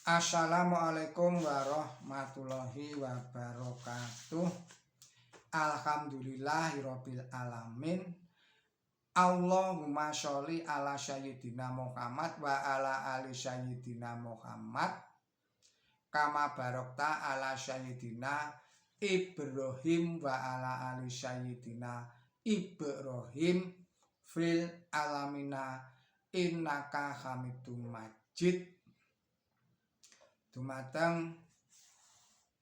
Assalamualaikum warahmatullahi wabarakatuh. Alhamdulillahirabbil alamin. Allahumma sholli ala sayyidina Muhammad wa ala ali sayyidina Muhammad kama barokta ala sayyidina Ibrahim wa ala ali sayyidina Ibrahim fil alamina innaka Hamidum Majid. Dumateng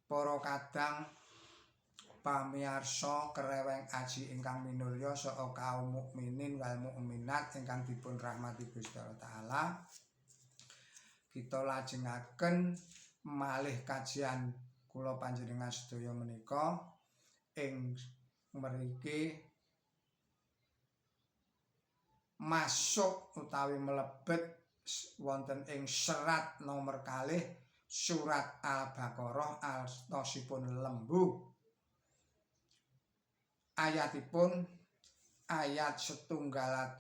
para kadang pamiarsa kereweng aji ingkang minulya saha kaum mukminin wal mukminat ingkang dipun rahmati Gusti Allah taala, kita lajengaken malih kajian kula panjenengan sedaya menika ing mriki masuk utawi mlebet wonten ing serat nomor kalih surat Al-Baqarah altosipun lembu, ayatipun ayat 111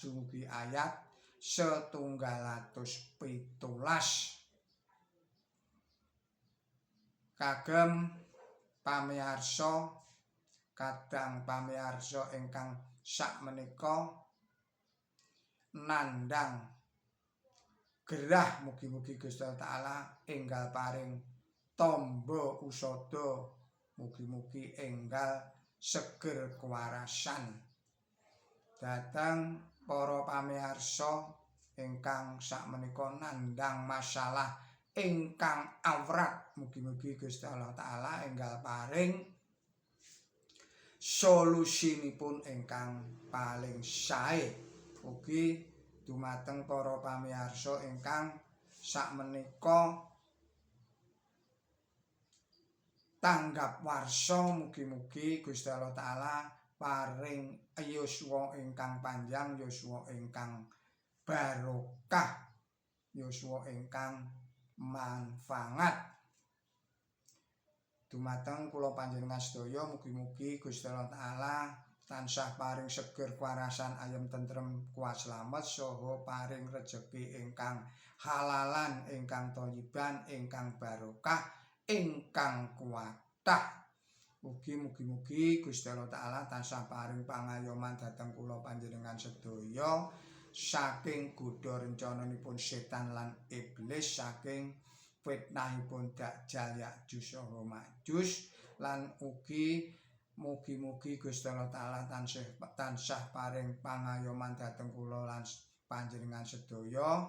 dumugi ayat 117. Kagem pamiarsa kadang pamiarsa ingkang sakmenika nandhang gerah, mugi-mugi Gusti Allah taala enggal paring tamba usada, mugi-mugi enggal seger kewarasan. Dhateng para pamiarsa ingkang sakmenika nandhang masalah ingkang awrat, mugi-mugi Gusti Allah taala enggal paring solusinipun ingkang paling sae. Ugi dumateng para pamiarsa ingkang sakmenika tanggap warsa, mugi-mugi Gusti Allah taala paring yuswa ingkang panjang, yuswa ingkang barokah, yuswa ingkang manfaat. Dumateng kula panjenengan sedaya, mugi-mugi Gusti Allah taala tansah paring seger kewarasan, ayem tentrem, kuat slamet, saha paring rejeki ingkang halalan, ingkang thayyiban, ingkang barokah, ingkang kuatah. Ugi mugi-mugi Gusti Allah taala tansah paring pangayoman dhateng kula panjenengan sedaya saking godha rencananipun setan lan iblis, saking fitnahipun Dajjal Ya'juj saha Ma'juj, lan ugi mugi-mugi Gusti Allah taala tansah paring pangayoman dhateng kula lan panjenengan sedaya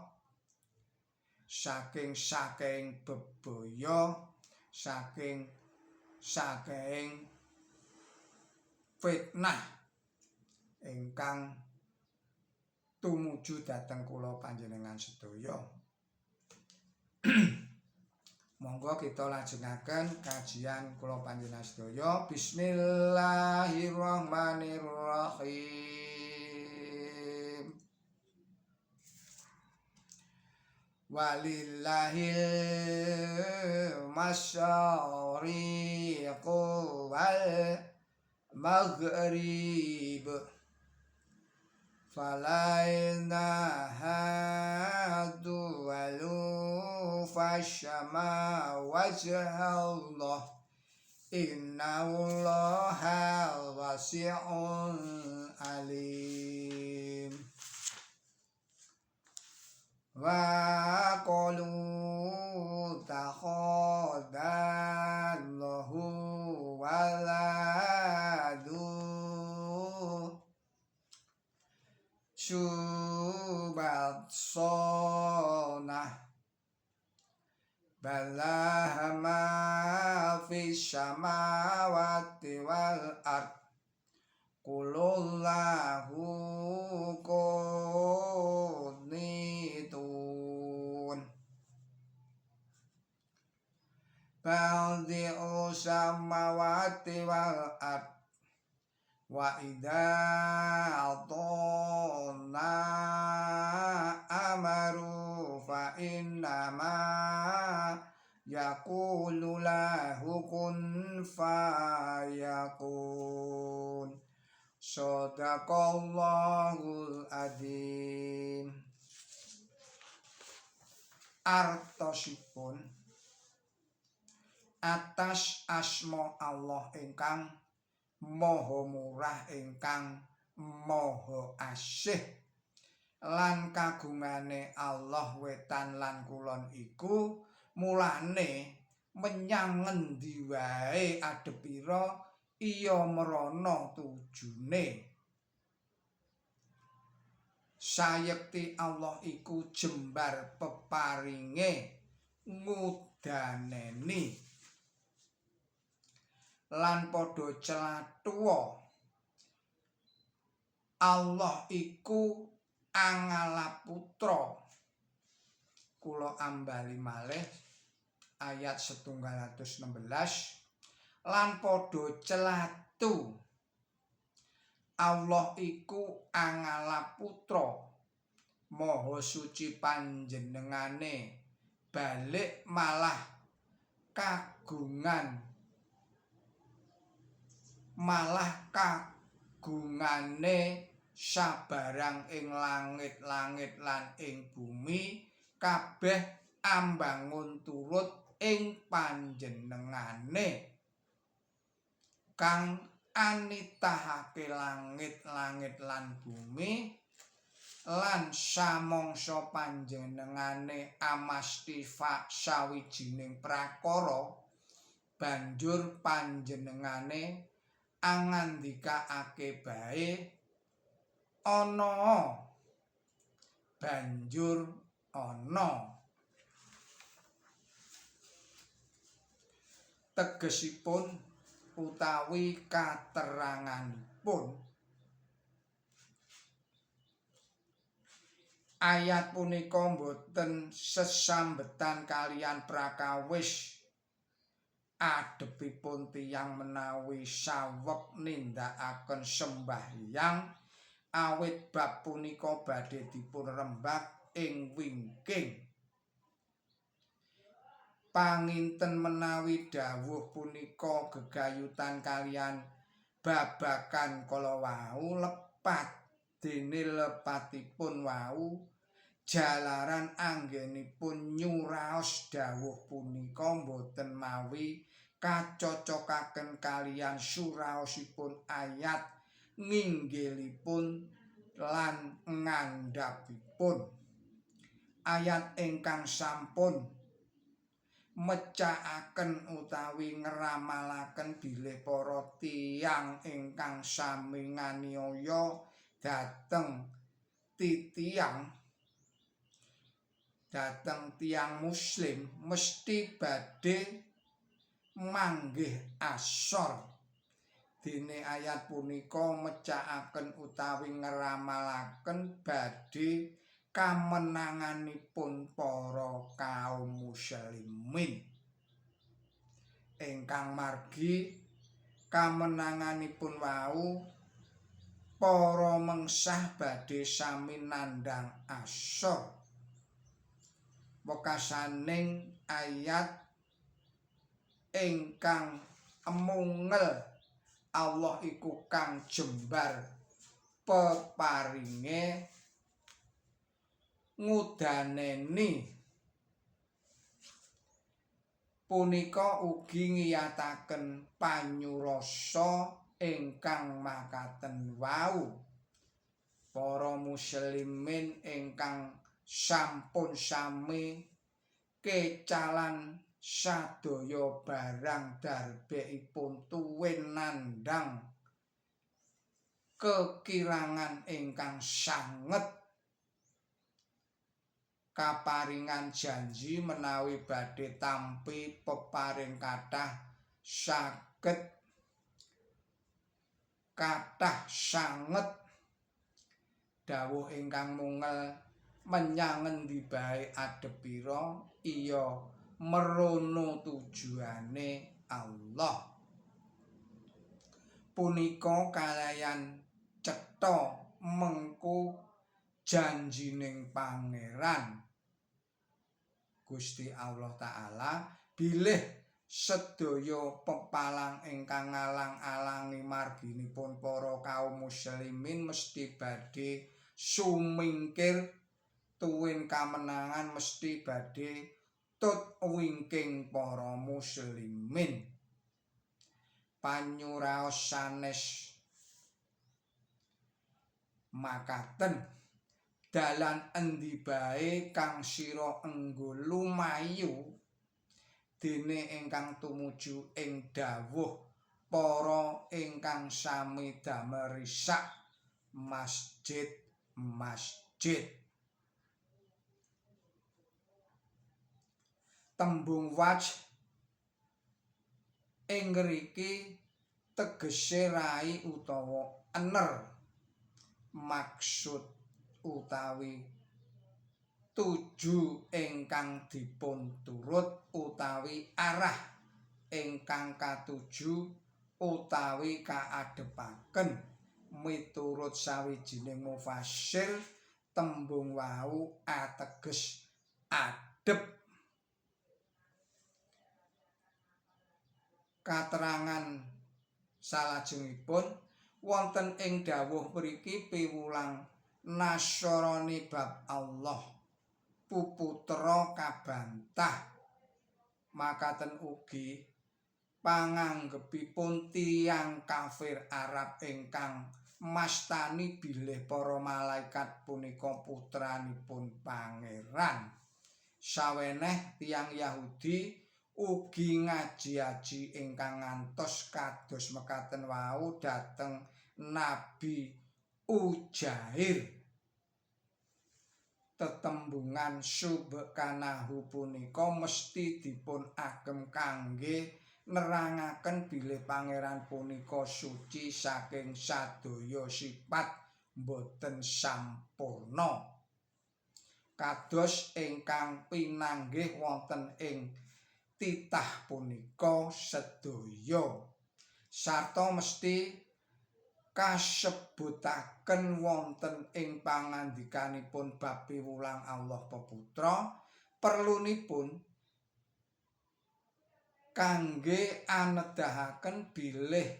saking saking bebaya, saking saking fitnah ingkang tumuju dhateng kula panjenengan sedaya. Monggo kita lajengaken kajian kula panjenengan sedaya. Bismillahirrahmanirrahim. Walillahil masyariqu wal maghrib falaina hadu walu fasyama wajhallah innallaha wasi'un alim. Wa qalu takhadallahu waladu subatsonah balah ma fis samawati wal ard kulullahu qanitun ba'di'u samawati wal ard wa idza atana amaru fa innama yaqulu lahu kun fayakun. Shadaqallahul adzim. Artosipun atas asma Allah ingkang Maha Murah ingkang Maha Asih lan kagungane Allah wetan lan kulon iku mulane menyang ngendi wae adepira iya merana tujune. Sayekti Allah iku jembar peparinge ngudaneni lan padha celathuwa Allah iku angalap putra. Kula ambali malih ayat 116 lan padha celatu Allah iku angalap putra, maha suci panjenengane balik malah kagungan malah kagungane sabarang ing langit-langit lan ing bumi kabeh ambangun turut ing panjenengane kang anitahake langit-langit lan bumi lan samangsa panjenengane amasti sawijining prakara banjur panjenengane angandikaake bae ana banjur ana. Tegesipun utawi kateranganipun ayat punika boten sesambetan kalian prakawis adepipun tiyang menawi saweg nindakaken sembahyang awit bab punika badhe dipun rembag ing wingking. Panginten menawi dawuh punika gegayutan kalian babakan kala wau lepat dene lepatipun wau jalaran anggenipun nyuraos dawuh punika boten mawi kacocokaken kalian suraosipun ayat nginggilipun lan ngandhapipun. Ayat ingkang sampun mecakaken utawi ngramalaken bilih para tiyang ingkang sami nganiaya dhateng titiyang dhateng tiyang muslim mesti badhe manggih asor. Dene ayat punika mecakaken utawi ngramalaken badhe kamenanganipun para kaum muslimin ingkang margi kamenanganipun wau para mengsah badhe sami nandhang asor. Wekasaning ayat ingkang emungel Allah iku kang jembar peparinge ngudaneni punika ugi ngiyataken panyurasa ingkang makaten wau. Para muslimin ingkang sampun sami kecalan sadaya barang darbeipun tuwin nandhang kekirangan ingkang sanget kaparingan janji menawi badhe tampi peparing kathah saged kathah sanget. Dawuh ingkang mungel menyang ngendi bae adepira iya merono tujuane Allah. Punika kalayan cetha mengku janjining Pangeran Gusti Allah Ta'ala bilih sedaya pepalang ingkang ngalang-alangi marginipun para kaum muslimin mesti badhe sumingkir Tuwin kamenangan mesti badhe tut wingking para muslimin. Panyuraos sanes makaten, dalan endi bae kang sira enggo lumayu dene ingkang tumuju ing dawuh para ingkang sami damel risak masjid-masjid. Tembung wajh ing ngriki tegese rai utawa ener, maksud utawi tuju ingkang dipun turut utawi arah ingkang katuju utawi kaadhepaken. Miturut sawijining mufassir, tembung wau ateges adhep. Katerangan salajengipun wonten ing dawuh mriki piwulang Nasrani bab Allah puputra kabantah. Makaten ugi panganggepipun tiyang kafir Arab ingkang mastani bilih para malaikat punika putranipun Pangeran. Saweneh tiyang Yahudi ugi ngaji-aji ingkang ngantos kados mekaten wau dhateng Nabi Ujair. Tetembungan subhanahu punika mesti dipun agem kangge nerangaken bilih Pangeran punika suci saking sadaya sifat boten sampurna, kados ingkang pinanggih wonten ing titah punika sedaya, sarta mesti kasebutaken wonten ing pangandikanipun bab piwulang Allah peputra. Perlunipun kangge anedahaken bilih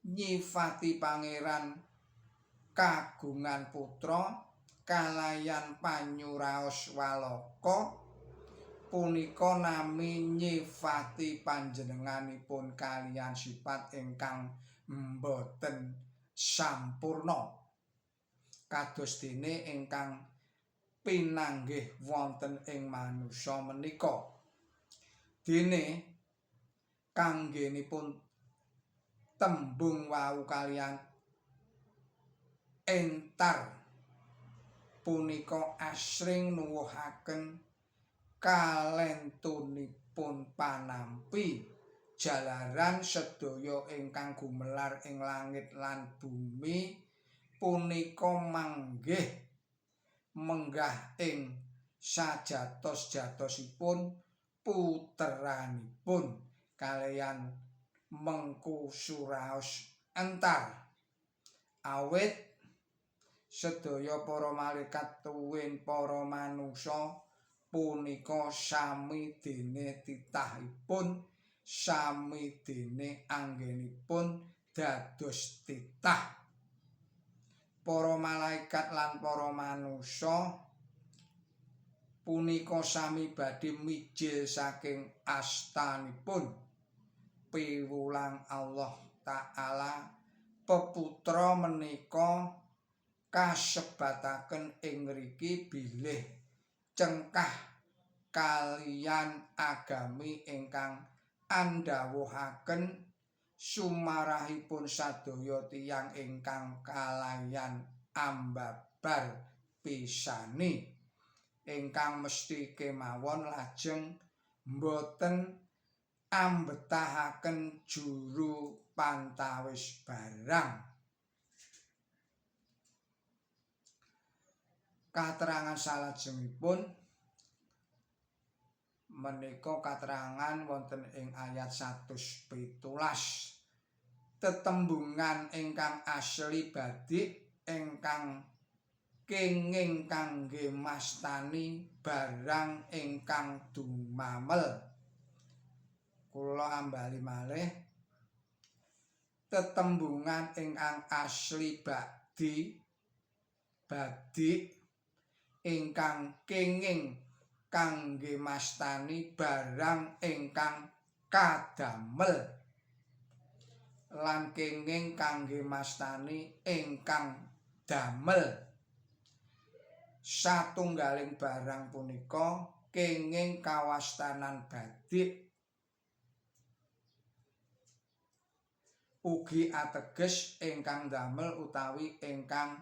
nyifati Pangeran kagungan putra kalayan panyuraos walaka punika nami nyifati panjenenganipun kaliyan sifat ingkang mboten sampurna, kados dene ingkang pinanggih wonten ing manusa menika. Dene kanggenipun tembung wau kaliyan entar punika asring nuwuhaken kalentunipun panampi jalaran sedaya ingkang gumelar ing langit lan bumi punika manggih menggah ing sajatos-jatosipun puteranipun kaliyan mengku suraos entar. Awit sedaya para malaikat tuwin para manungsa punika sami dene titahipun, sami dene anggenipun dados titah. Para malaikat lan para manungsa punika sami badhe mijil saking astanipun. Piwulang Allah Ta'ala peputra menika kasebataken ing ngriki bilih cengkah kaliyan agami ingkang andhawuhaken sumarahipun sadaya tiyang ingkang kalayan ambabar pisani, ingkang mesti kemawon lajeng mboten ambetahaken juru pantawis barang. Katerangan salajengipun menika katerangan wonten ing ayat 117. Tetembungan ingkang asli badik ingkang kenging kangge mastani barang ingkang dumamel. Kula ambali malih. Tetembungan ingkang asli bakdi badik ingkang kenging kangge mastani barang ingkang kadamel lan kenging kangge mastani ingkang damel. Satunggaling barang punika kenging kawastanan badik ugi ateges ingkang damel utawi ingkang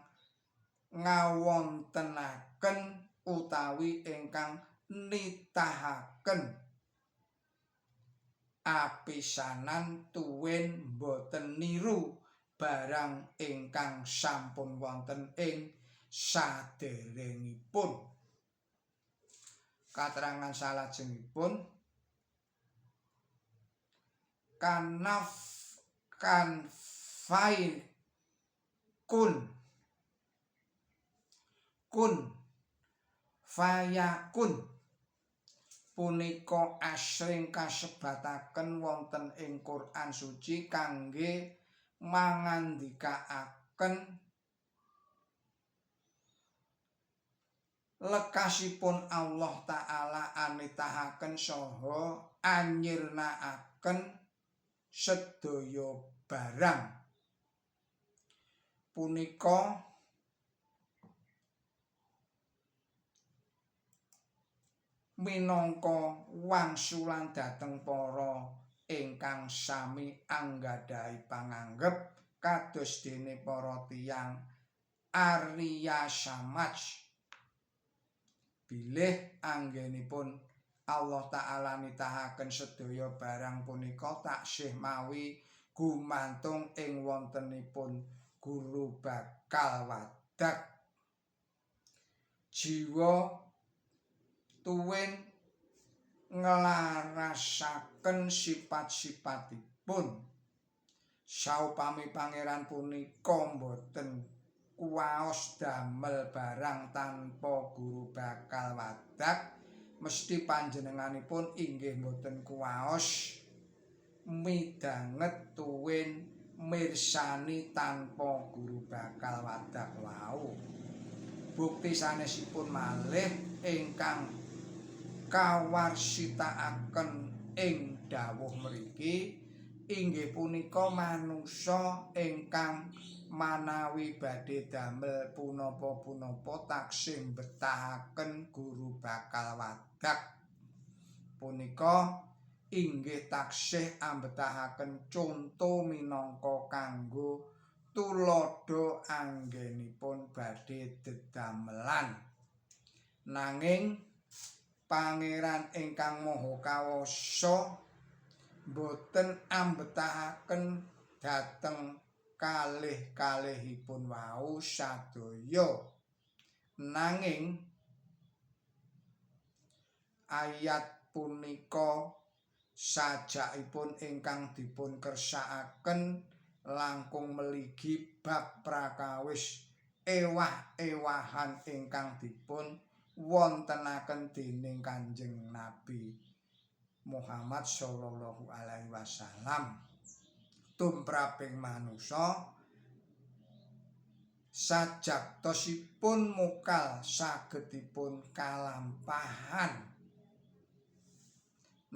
ngawontenaken utawi ingkang nitahaken apisanan tuwin boten niru barang ingkang sampun wonten ing saderengipun. Katerangan salajengipun kanaf kan fai kun kun fayakun punika asring kasebataken wonten ing Quran Suci kangge mangandikaaken lekasipun Allah Ta'ala anitahaken saha anyirnaaken sedaya barang. Punika minangka wangsulan dhateng para ingkang sami anggadhahi panganggep kados dene para tiyang Arya Samaj. Bilih anggenipun Allah Ta'ala nitahaken sedaya barang punika taksih mawi gumantung ing wontenipun guru bakal wadak jiwa tuwin nglarasaken sifat-sifatipun. Saupami pangeran punika boten kuwaos damel barang tanpa guru bakal wadak, mesti panjenenganipun inggih boten kuwaos midhanget tuwin mirsani tanpa guru bakal wadak wau. Bukti sanesipun malih ingkang kawarsitakaken ing dawuh mriki inggih punika manungsa ingkang manawi badhe damel punapa-punapa taksih mbetahaken guru bakal wadak punika inggih taksih ambetahaken conto minangka kanggo tuladha anggenipun badhe dedamelan. Nanging Pangeran ingkang Maha Kawasa boten ambetahaken dhateng kalih-kalihipun wau sadaya. Nanging ayat punika sajakipun ingkang dipun kersakaken langkung meligi bab prakawis ewah-ewahan ingkang dipun wontenaken dening Kanjeng Nabi Muhammad sallallahu alaihi wasallam tumraping manusa sajaktosipun mokal sagedipun kalampahan.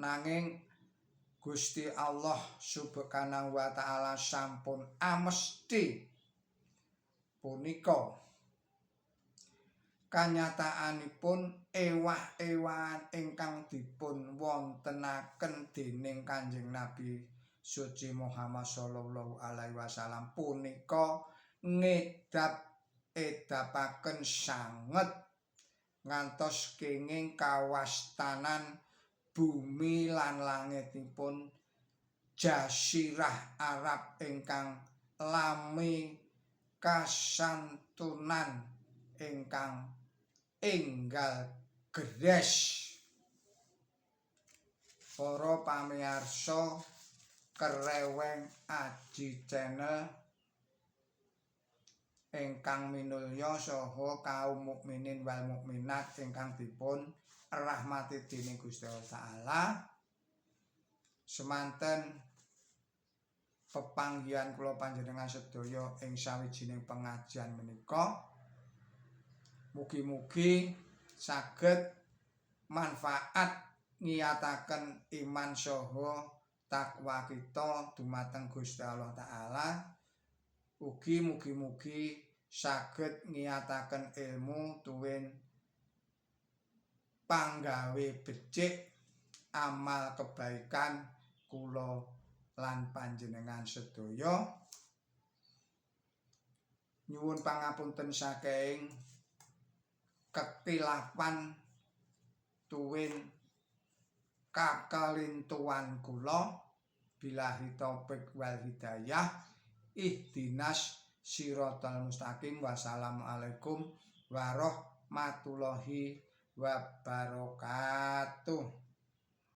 Nanging Gusti Allah Subhanahu wa Ta'ala sampun amesti punika kanyataanipun ewah-ewahan ingkang dipun wontenaken dening Kanjeng Nabi Suci Muhammad sallallahu alaihi wasallam punika ngedap-edapaken sanget ngantos kenging kawastanan bumi lan langitipun jasirah Arab ingkang lami kasantunan ingkang enggal gres. Para pamirsa Kereweng Aji Channel ingkang minulya saha kaum mukminin wal mukminat ingkang dipun rahmati dening Gusti Allah Ta'ala, semanten pepanggihan kula panjenengan sedaya ing sawijining pengajian menika. Mugi-mugi saged manfaat ngiyataken iman saha takwa kita dumateng Gusti Allah Taala. Ugi mugi-mugi saged ngiyataken ilmu tuwin panggawe becik amal kebaikan kula lan panjenengan sedaya. Nyuwun pangapunten saking kekilafan tuwin kakelintuan kula. Billahi taufik wal hidayah, ihdinas siratal mustaqim. Wassalamualaikum warahmatullahi wabarakatuh.